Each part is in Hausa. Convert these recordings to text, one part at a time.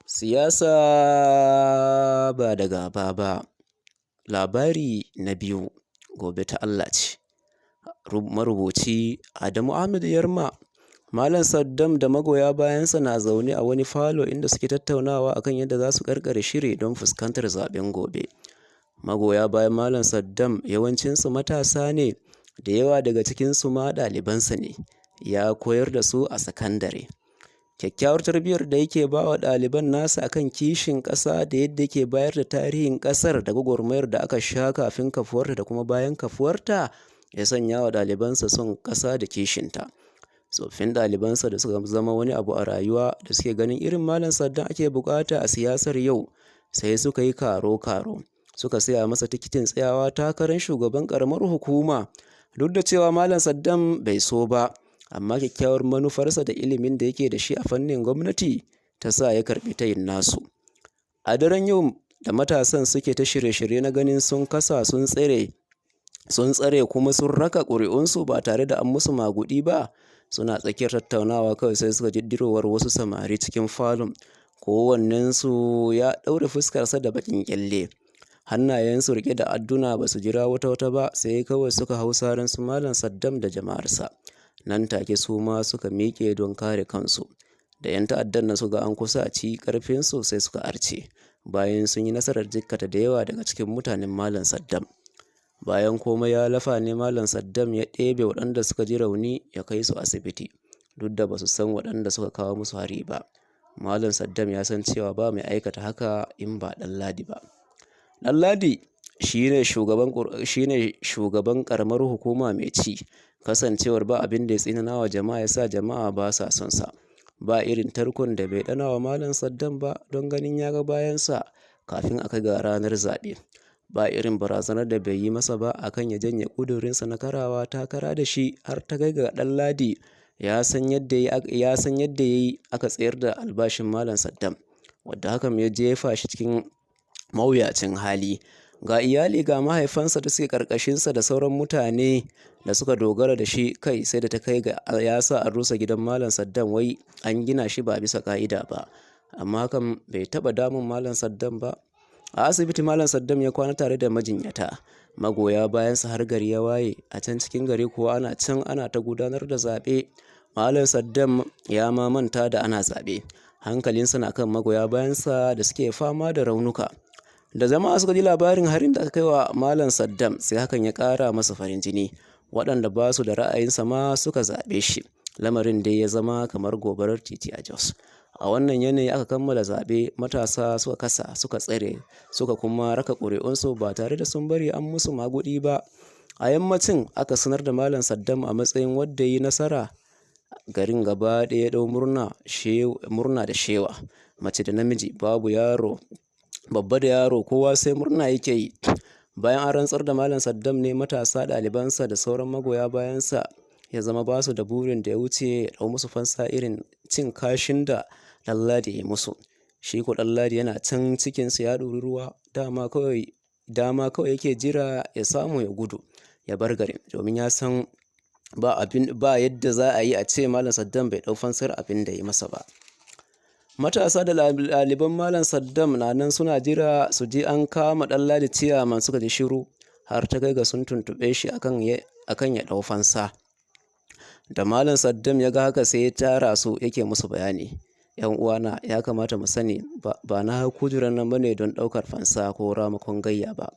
Siyasa ba da gaba ba. Labari na biyu, Gobe ta Allah ce. Marubuci Adamu Ahmed Yarma. Malam Saddam da magoya bayansa na zaune a wani falo inda suke tattaunawa akan yadda za su ƙarƙare shiri don fuskantar zaɓen gobe. Magoya bayan Malam Saddam yawancinsu matasa ne, da yawa daga cikinsu ma ɗalibansa ne, ya koyar da su a sakandare. Kyakkyawar tarbiyyar da yake ba wa ɗaliban nasa akan kishin ƙasa da yadda yake bayar da tarihin ƙasar da gwagwarmayar da aka sha kafin kafuwarta da kuma bayan kafuwarta ya sanya wa ɗalibansa son ƙasa da kishinta. Tsoffin ɗalibansa da suka zama wani abu a rayuwa da suke ganin irin Malam Saddam ake buƙata a siyasar yau, sai suka yi karo-karo suka saya masa tikitin tsayawa takarar shugaban ƙaramar hukuma, duk da cewa Malam Saddam bai so ba, amma kyakkyawar manufarsa da ilimin da yake da shi a fannin gwamnati ta sa ya karɓi tayin nasu. A daren yau da matasan suke ta shirye-shirye na ganin sun kasa sun tsere sun tsare kuma sun raka ƙuri'unsu ba tare da an musu maguɗi ba, suna tsakiyar tattaunawa kawai sai suka ji dirowar wasu samari cikin falon, kowannensu ya ɗaure fuskarsa da baƙin ƙyalle, hannayensu riƙe da adduna. Ba su jira wata wata ba, sai kawai suka hau saran su Malam Saddam da jama'arsa. Nan take su ma suka miƙe don kare kansu. Da 'yan ta'addan nan suka ga an kusa a ci ƙarfinsu, sai suka arce bayan sun yi nasarar jikkata da yawa daga cikin mutanen Malam Saddam. Bayan komai ya lafa ne Malam Saddam ya ɗebe waɗanda suka ji rauni ya kai su asibiti, duk da ba su san waɗanda suka kawo musu hari ba. Malam Saddam ya san cewa ba mai aikata haka in ba Ɗanladi ba. Ɗanladi shine shugaban ƙaramar hukuma mai ci. Kasancewar ba abin da ya tsinana wa jama'a ya sa jama'a ba sa son sa. Ba irin tarkon da bai ɗana wa Malam Saddam ba don ganin ya ga bayansa kafin a kai ga ranar zaɓe. Ba irin barazanar da bai yi masa ba akan ya janye ƙudurinsa na karawa takara da shi, har ta kai ga Ɗanladi ya san yadda ya yi aka tsayar da albashin Malam Saddam, wadda hakan ya jefa shi cikin mawuyacin hali. Ga iyali, ga mahaifansa da suke ƙarƙashinsa da sauran mutane da suka dogara da shi. Kai, sai da ta kai ga ya sa an rusa gidan Malam Saddam, wai an gina shi ba bisa ƙa'ida ba. Amma hakan bai taɓa damun Malam Saddam ba. A asibiti Malam Saddam ya kwana tare da majinyata magoya bayansa har gari ya waye. A can cikin gari kuwa ana can ana ta gudanar da zaɓe. Malam Saddam ya ma manta da ana zaɓe, hankalinsa na kan magoya bayansa da suke fama da raunuka. Da jama'a suka ji labarin harin da aka kai wa Malam Saddam, sai hakan ya ƙara masa farin jini. Waɗanda ba su da ra'ayinsa ma suka zaɓe shi. Lamarin dai ya zama kamar gobarar titi a Jos. A wannan yanayi aka kammala zaɓe. Matasa suka kasa, suka tsare, suka kuma raka ƙuri'unsu ba tare da sun bari an musu maguɗi ba. A yammacin aka sanar da Malam Saddam a matsayin wadda ya yi nasara. Garin gaba ɗaya ya ɗau murna da shewa. Mace da namiji, babu yaro, babba da yaro, kowa sai murna yake yi. Bayan an rantsar da Malam Saddam ne matasa, ɗalibansa da sauran magoya bayansa ya zama ba su da burin da ya wuce ya ɗau musu fansa irin cin kashin da Ɗanladi ya yi musu. Shi ko Ɗanladi yana can cikinsa ya ɗuri ruwa, dama kawai yake jira ya samu ya gudu ya bar garin, domin ya san ba abin ba yadda za a yi a ce Malam Saddam bai ɗau fansar abin da ya masa ba. Matasa da ɗaliban Malam Saddam na nan suna jira su ji an kama Ɗanladi ciyaman, suka ji shiru, har ta kai ga sun tuntuɓe shi akan ya ɗau fansa. Da Malam Saddam ya ga haka, sai ya tara su yake musu bayani. "Yan uwana, ya kamata mu sani ba na hau kujerar nan bane don ɗaukar fansa ko ramakon gayya ba.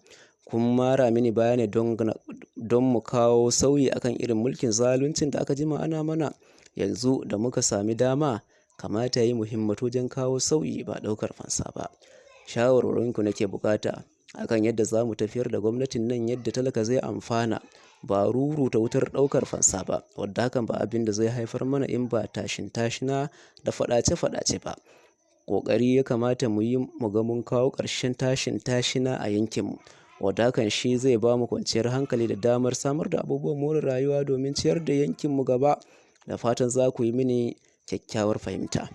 Kun mara mini baya ne don mu kawo sauyi akan irin mulkin zaluncin da aka jima ana mana. Yanzu da muka sami dama, kamata ya yi mu himmatu wajen kawo sauyi, ba ɗaukar fansa ba. Shawarwarinku nake bukata akan yadda za mu tafiyar da gwamnatin nan yadda talaka zai amfana, ba ruruta wutar ɗaukar fansa ba, wadda hakan ba abin da zai haifar mana in ba tashin tashina da faɗace-faɗace ba. Ƙoƙari ya kamata mu yi mu ga mun kawo ƙarshen tashin tashina a yankinmu, wadda hakan shi zai ba mu kwanciyar hankali da damar samar da abubuwan more rayuwa domin ciyar da yankinmu gaba. Da fatan za ku yi mini kyakkyawar fahimta."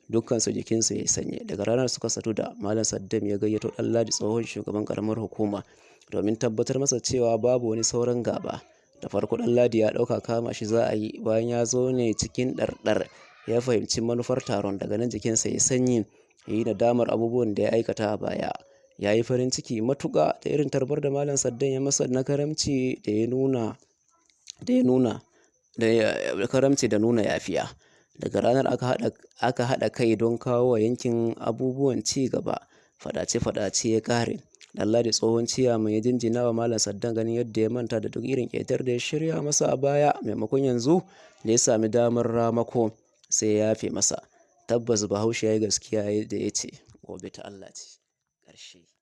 Dukkansu jikinsu ya yi sanyi. Daga ranar suka sadu da Malam Saddam ya gayyato Ɗanladi, tsohon shugaban ƙaramar hukuma, domin tabbatar masa cewa babu wani sauran gaba. Da farko Ɗanladi ya ɗauka kama shi za a yi. Bayan ya zo ne cikin ɗarɗar ya fahimci manufar taron. Daga nan jikinsa ya sanyi. Ya yi nadamar abubuwan da ya aikata a baya. Ya yi farin ciki matuƙa da irin tarbar da Malam Saddam ya masa na karamci da ya nuna da ya nuna da karamci da nuna yafiya. Daga ranar aka haɗa kai don kawo wa yankin abubuwan ci gaba. Faɗace-faɗace ya ƙare. Ɗanladi, tsohon ciyaman, ya jinjina wa Malam Saddam ganin yadda ya manta da duk irin ƙetar da ya shirya masa a baya, maimakon yanzu da ya sami damar ramako sai ya yafe masa. Tabbas, Bahaushe ya yi gaskiya da ya ce gobe ta Allah ce. Ƙarshe.